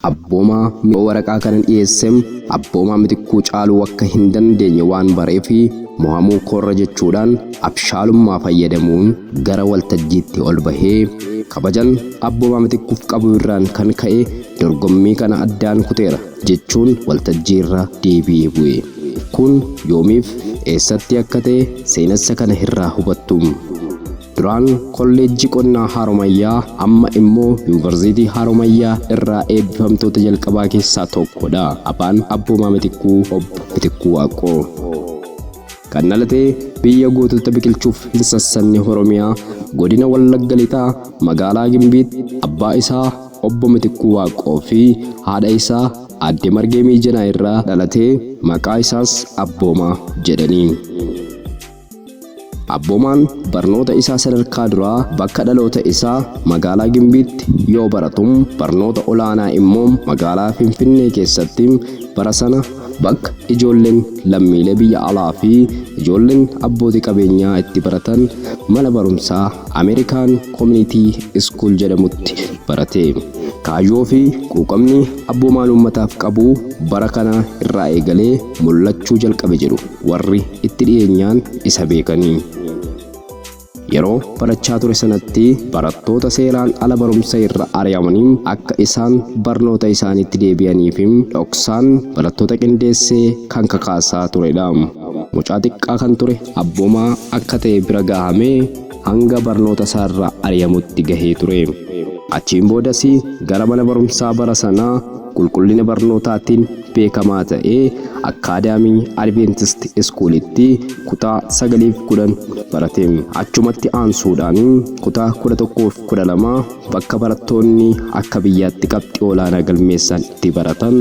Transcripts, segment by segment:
Abboomaa waraqaa kana dhiyeessem Abboomaa Mitikkuu caaluu akka hin dandeenye waan bareefi mo'amuu koorra jechuudhaan abshaalummaa fayyadamuun gara waltajjiitti ol bahee kabajan Abboomaa Mitikkuuf qabu irraan kan ka'e dorgommii kana addaan kuteera jechuun waltajjii irra deebi'ee bu'e. Kun yoomiif eessatti akka ta'e seenessa kana irraa hubattu. Duraan Kolleejjii Qonnaa Haromayyaa amma immoo Yuunivarsiitii Haromayyaa irraa eebbifamtoota jalqabaa keessaa tokkodha. Abbaan Abboomaa Mitikkuu Obbo Mitikkuu Waaqoo. Kan dhalate biyya gootota biqilchuuf hin sassanne Oromiyaa godina Wallagga Lixaa magaalaa Gimbiitti abbaa isaa Obbo Mitikkuu Waaqoo fi haadha isaa Aadde Margee Miijanaa irraa dhalatee maqaa isaas Abboomaa jedhanii. Abboomaan barnoota isaa sadarkaa duraa bakka dhaloota isaa magaalaa Gimbiitti yoo baratu barnoota olaanaa immoo magaalaa Finfinnee keessatti bara sana bakka ijoolleen lammiilee biyya alaa fi ijoolleen abbootii qabeenyaa itti baratan mana barumsaa Ameerikaan Community School jedhamutti barate. Kaayyoo fi quuqamni Abboomaan uummataaf qabu bara kana irraa eegalee mul'achuu jalqabe jedhu warri itti dhiyeenyaan isa beekanii. Yeroo barachaa ture sanatti barattoota seeraan ala barumsa irra ari'amanii akka isaan barnoota isaaniitti deebi'aniif dhoksaan barattoota qindeessee kan kakaasaa turedha. Mucaa xiqqaa kan ture Abboomaa akka ta'e bira gahamee hanga barnoota isaarraa ari'amutti gahee ture. Achiin boodas gara mana barumsaa bara sanaa qulqullina barnootaatiin beekamaa ta'e Akkaadaamii Adventist Iskuulitti kutaa 9 fi 10 barate. Achumatti aansuudhaan kutaa 11 fi 12 bakka barattoonni akka biyyaatti qabxii olaanaa galmeessan itti baratan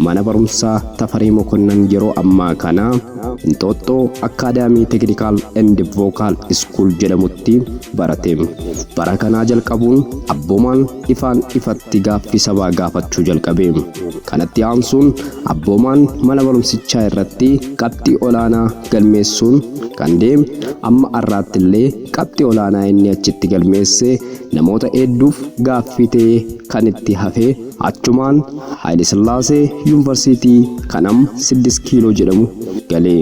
mana barumsaa Tafarii Mokonnan yeroo ammaa kana Inxooxxoo Akkaadaamii Teknikaal and Vokaal Iskuul jedhamutti barate. Bara kanaa jalqabuun Abboomaan ifaan ifatti gaaffii sabaa gaafachuu jalqabe. Kanatti aansuun Abboomaan mana barumsichaa irratti qabxii olaanaa galmeessuun kan deeme amma har'aatti illee qabxii olaanaa inni achitti galmeesse namoota hedduuf gaaffii ta'ee kan itti hafe achumaan Haayilesillaasee Yuunivarsiitii kan amma Siddis Kiiloo jedhamu gale.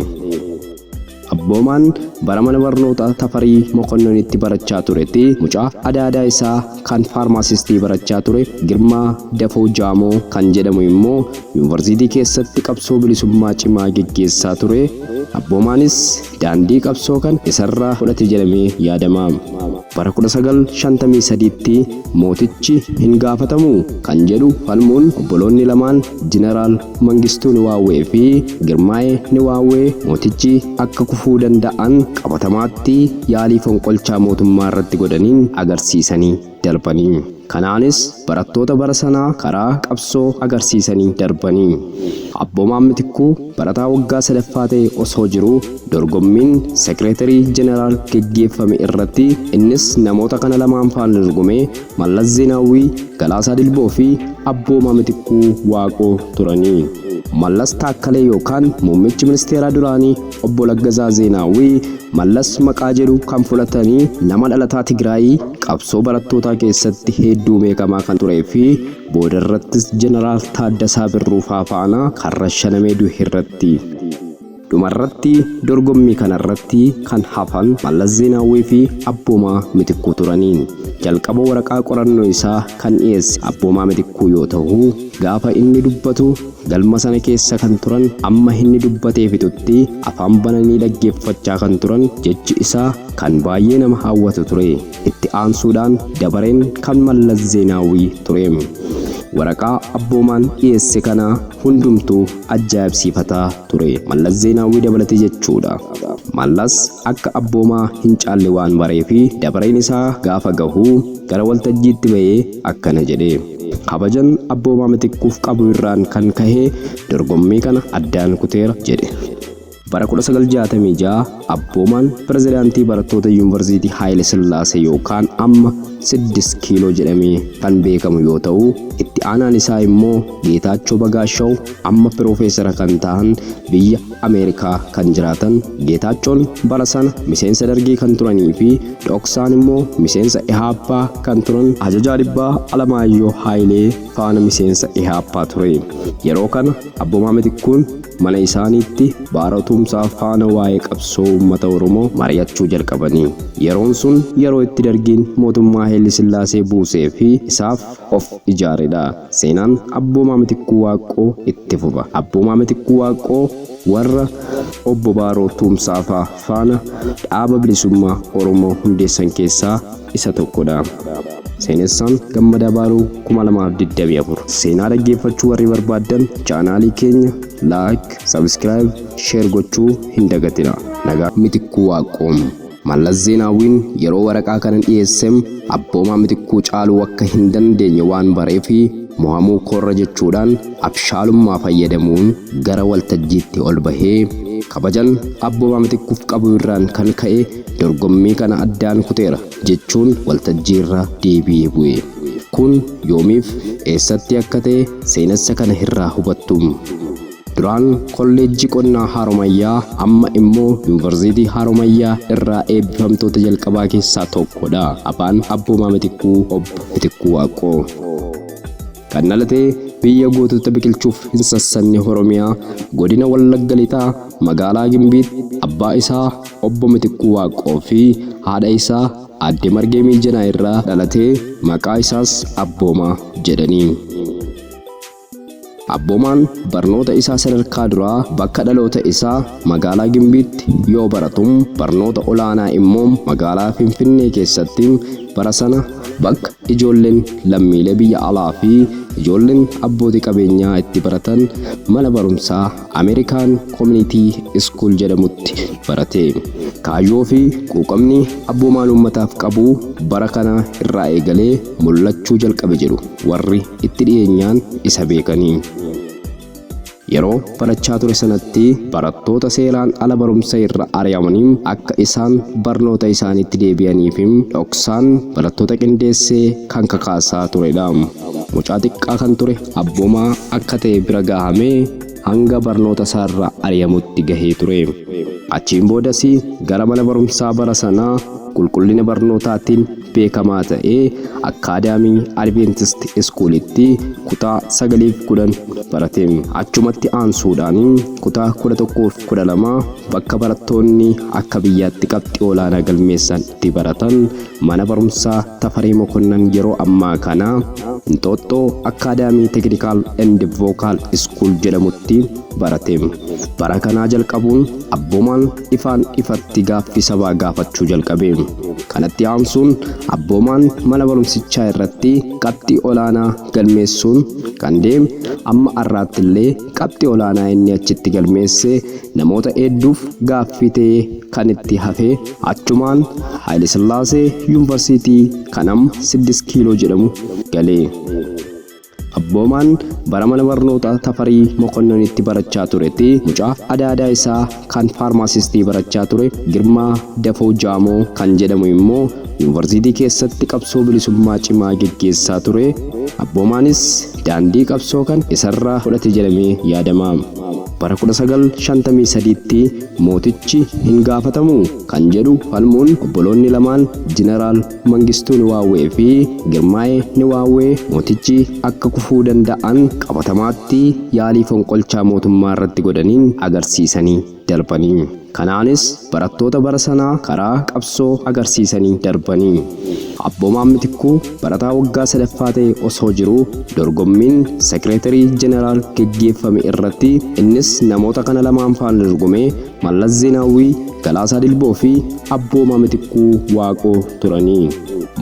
Abboomaan bara mana barnoota Tafarii Mokonnonitti barachaa turetti mucaa adaadaa isaa kan faarmaasistii barachaa ture Girmaa Dafoo Jaamoo kan jedhamu immoo yuunivarsiitii keessatti qabsoo bilisummaa cimaa geggeessaa ture. Abboomaanis daandii qabsoo kana isarraa fudhate jedhamee yaadama. Bara 1953tti mootichi hin gaafatamu kan jedhu falmuun obboloonni lamaan Jeneraal Mangistuu Niwaawwee fi Girmaayee Niwaawwee mootichi akka kufuu danda'an qabatamaatti yaalii fonqolchaa mootummaa irratti godhaniin agarsiisanii darbanii. Kanaanis barattoota bara sanaa karaa qabsoo agarsiisanii darbanii. Abboomaan Mitikkuu barataa waggaa sadaffaa ta'e osoo jiruu dorgommiin Secretary General geggeeffame irratti innis namoota kana lamaan faana dorgomee Mallas Zeenaawwii, Galaasaa Dilboo fi Abboomaa Mitikkuu Waaqoo turanii. Mallas Taakkalee yookaan muummichi ministeeraa duraanii Obbo Laggasaa Zeenaawwii Mallas maqaa jedhu kan fudhatanii nama dhalataa Tigraayii qabsoo barattootaa keessatti hedduu beekamaa kan turee fi boodarrattis Jeneraal Taaddasaa Birruufaa faana kan rashanamee duhe irratti. Dhumarratti dorgommii kanarratti kan hafan Mallas Zeenaawwii fi Abboomaa Mitikkuu turani. Jalqaba waraqaa qorannoo isaa kan dhiyeesse Abboomaa Mitikkuu yoo tahu, gaafa inni dubbatu galma sana keessa kan turan amma inni dubbatee fixutti afaan bananii dhaggeeffachaa kan turan jechi isaa kan baay'ee nama hawwatu ture. Itti aansuudhaan dabareen kan Mallas Zeenaawwii ture. Waraqaa Abboomaan dhiyeesse kana hundumtuu ajaa'ibsiifataa ture. Mallas Zeenaawwii dabalatee jechuudha. Mallas akka Abboomaa hin caalle waan bareefi dabareen isaa gaafa gahu gara waltajjiitti bahee akkana jedhe. Kabajan Abboomaa Mitikkuuf qabu irraan kan kahe dorgommii kana addaan kuteera jedhe. Bara 1966 Abboomaan pirezidaantii barattoota Yuunivarsiitii Haayile Sillaasee yookaan amma Siddis Kiiloo jedhamee kan beekamu yoo ta'u, itti aanaan isaa immoo Geetaachoo Bagaashaw amma piroofeesara kan ta'an biyya Ameerikaa kan jiraatan. Geetaachoon bara sana miseensa Dargii kan turanii fi dhoksaan immoo miseensa Ihaappaa kan turan Ajajaa Dhibbaa Alamaayyoo Haayilee faana miseensa Ihaappaa ture. Yeroo kana Abboomaa Mitikkuun mana isaaniitti Baaroo Tumsaa faana waa'ee qabsoo uummata Oromoo mari'achuu jalqabanii. Yeroon sun yeroo itti Dargiin mootummaa Haayile Sillaasee buusee fi isaaf of ijaaredha. Seenaan Abboomaa Mitikkuu Waaqqoo itti fufa. Abboomaa Mitikkuu Waaqqoo warra obbo Baaroo Tumsaa faana dhaaba bilisummaa Oromoo hundeessan keessaa isa tokkodha. Seenessaan Gammadaa Baaruu 2024. Seenaa dhaggeeffachuu warri barbaaddan chaanaalii keenya like, subscribe, share gochuu hin dagatina. Nagaa Mitikkuu Waaqqoo. Mallas Zeenaawwiin yeroo waraqaa kana dhiyeessem Abboomaa Mitikkuu caaluu akka hin dandeenye waan bareefi mo'amuu koorra jechuudhaan abshaalummaa fayyadamuun gara waltajjiitti ol bahee kabajan Abboomaa Mitikkuuf qabu irraan kan ka'e dorgommii kana addaan kuteera jechuun waltajjiirra deebi'ee bu'e. Kun yoomiif eessatti akka ta'e seenessa kana irraa hubattu. Duraan kolleejjii qonnaa Haromayyaa amma immoo Yuunivarsiitii Haromayyaa irraa eebbifamtoota jalqabaa keessaa tokkodha. Afaan Abboomaa Mitikkuu obbo Mitikkuu Waaqqoo. Kan dhalatee biyya gootota biqilchuuf hin sassanne Oromiyaa godina Wallagga Lixaa magaalaa Gimbiitti abbaa isaa obbo Mitikkuu Waaqqoo fi haadha isaa aadde Margee Miijanaa irraa dhalatee maqaa isaas Abboomaa jedhanii. Abboomaan barnoota isaa sadarkaa duraa bakka dhaloota isaa magaalaa Gimbiitti yoo baratu barnoota olaanaa immoo magaalaa Finfinnee keessatti bara sana bakka ijoolleen lammiilee biyya alaa fi ijoolleen abbootii qabeenyaa itti baratan mana barumsaa Ameerikaan Community School jedhamutti barate. Kaayyoo fi quuqamni Abboomaan uummataaf qabu bara kana irraa eegalee mul'achuu jalqabe jedhu warri itti dhiyeenyaan isa beekanii. Yeroo barachaa ture sanatti barattoota seeraan ala barumsa irra ari'amanii akka isaan barnoota isaaniitti deebi'aniif dhoksaan barattoota qindeessee kan kakaasaa turedha. Mucaa xiqqaa kan ture Abboomaa akka ta'e bira gahamee hanga barnoota isaarra ari'amutti gahee ture. Achiin boodas gara mana barumsaa bara sanaa qulqullina barnootaatiin beekamaa ta'ee Akkaadaamii Adventist Iskuulitti kutaa 9 fi 10 barate. Achumatti aansuudhaan kutaa 11 fi 12 bakka barattoonni akka biyyaatti qabxii olaanaa galmeessan itti baratan mana barumsaa Tafarii Mokonnan yeroo ammaa kana Inxooxxoo Akkaadaamii Technical and Vocal School jedhamutti barate. Bara kanaa jalqabuun Abboomaan ifaan ifatti gaaffii sabaa gaafachuu jalqabe. Kanatti aansuun Abboomaan mana barumsichaa irratti qabxii olaanaa galmeessuun kan deeme amma har'aatti illee qabxii olaanaa inni achitti galmeesse namoota hedduuf gaaffii ta'ee kan itti hafe achumaan Haayile Sillaasee Yuunivarsiitii kan amma 6 Kiiloo jedhamu galee. Abboomaan bara mana barnoota Tafarii Mokonnonitti barachaa turetti mucaa adaadaa isaa kan faarmaasistii barachaa ture Girmaa Dafoo Jaamoo kan jedhamu immoo yuunivarsiitii keessatti qabsoo bilisummaa cimaa geggeessaa ture. Abboomaanis daandii qabsoo kan isarraa fudhate jedhamee yaadama. Bara 1953tti mootichi hin gaafatamu kan jedhu falmuun obboloonni lamaan Jeneraal Mangistuu Niwaawwee fi Girmaa'ee Niwaawwee mootichi akka kufuu danda'an qabatamaatti yaalii fonqolchaa mootummaa irratti godhaniin agarsiisanii darbanii. Kanaanis barattoota bara sanaa karaa qabsoo agarsiisanii darbanii. Abboomaan Mitikkuu barataa waggaa sadaffaa ta'e osoo jiruu dorgommiin Sekireetarii Jeneraal geggeeffame irratti innis namoota kana lamaan faana dorgomee Mallas Zeenaawwii, Galaasaa Dilboo fi Abboomaa Mitikkuu Waaqoo turanii.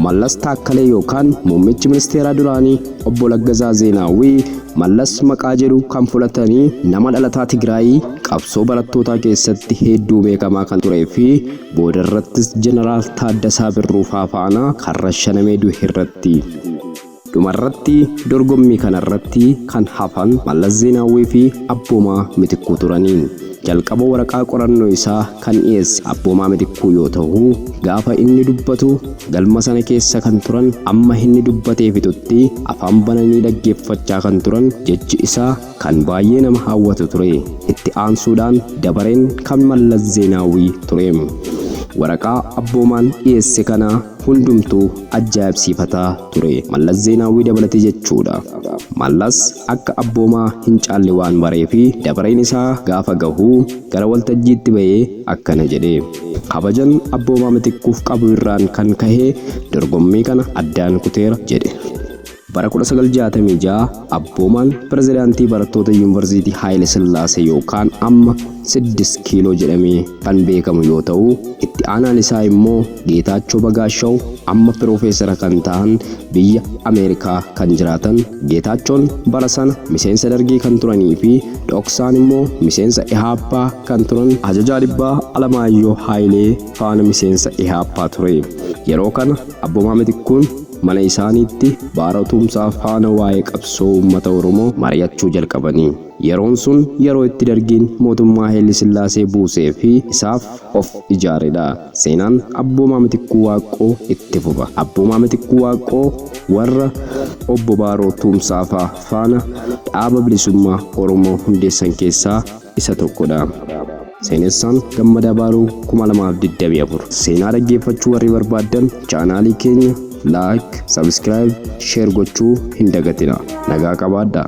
Mallas Taakkalee yookaan muummichi ministeeraa duraanii obbo Laggasaa Zeenaawwii Mallas maqaa jedhu kan fudhatanii nama dhalataa Tigraayii qabsoo barattootaa keessatti hedduu beekamaa kan turee fi boodarrattis Jeneraal Taaddasaa Birruu faana kan rashanamee du'e irratti. Dhumarratti dorgommii kanarratti kan hafan Mallas Zeenaawwii fi Abboomaa Mitikkuu turanii. Jalqaba waraqaa qorannoo isaa kan dhiyeesse Abboomaa Mitikkuu yoo ta'u, gaafa inni dubbatu galma sana keessa kan turan amma inni dubbatee fixutti afaan bananii dhaggeeffachaa kan turan jechi isaa kan baay'ee nama hawwatu ture. Itti aansuudhaan dabareen kan Mallas Zeenaawwii ture. Waraqaa Abboomaan dhiyeesse kana hundumtuu ajaa'ibsiifataa ture. Mallas Zeenaawwii dabalatee jechuudha. Mallas akka Abboomaa hin caalle waan baree fi dabareen isaa gaafa gahu gara waltajjiitti bahee akkana jedhe. Kabajan Abboomaa Mitikkuuf qabu irraan kan kahe dorgommii kana addaan kuteera jedhe. Bara 1966 Abboomaan pirezidaantii barattoota Yuunivarsiitii Haayile Sillaasee yookaan amma 6 Kiiloo jedhamee kan beekamu yoo ta'u, itti aanaan isaa immoo Geetaachoo Bagaashaw amma piroofeesara kan ta'an biyya Ameerikaa kan jiraatan. Geetaachoon bara sana miseensa dargii kan turanii fi dhoksaan immoo miseensa Ihaappaa kan turan ajajaa dhibbaa Alamaayyoo Haayilee faana miseensa Ihaappaa ture. Yeroo kana Abboomaa Mitikkuun mana isaaniitti Baaroo Tumsaa faana waa'ee qabsoo uummata Oromoo mari'achuu jalqabanii. Yeroon sun yeroo itti dargiin mootummaa Haayile Sillaasee buusee fi isaaf of ijaaredha. Seenaan Abboomaa Mitikkuu Waaqqoo itti fufa. Abboomaa Mitikkuu Waaqqoo warra obbo Baaroo Tumsaa faana dhaaba bilisummaa Oromoo hundeessan keessaa isa tokkodha. Seenessaan Gammadaa Baaruu 2024. Seenaa dhaggeeffachuu warri barbaaddan chaanaalii keenya like, subscribe, share gochuu hin dagatina. Nagaa qabaadhaa.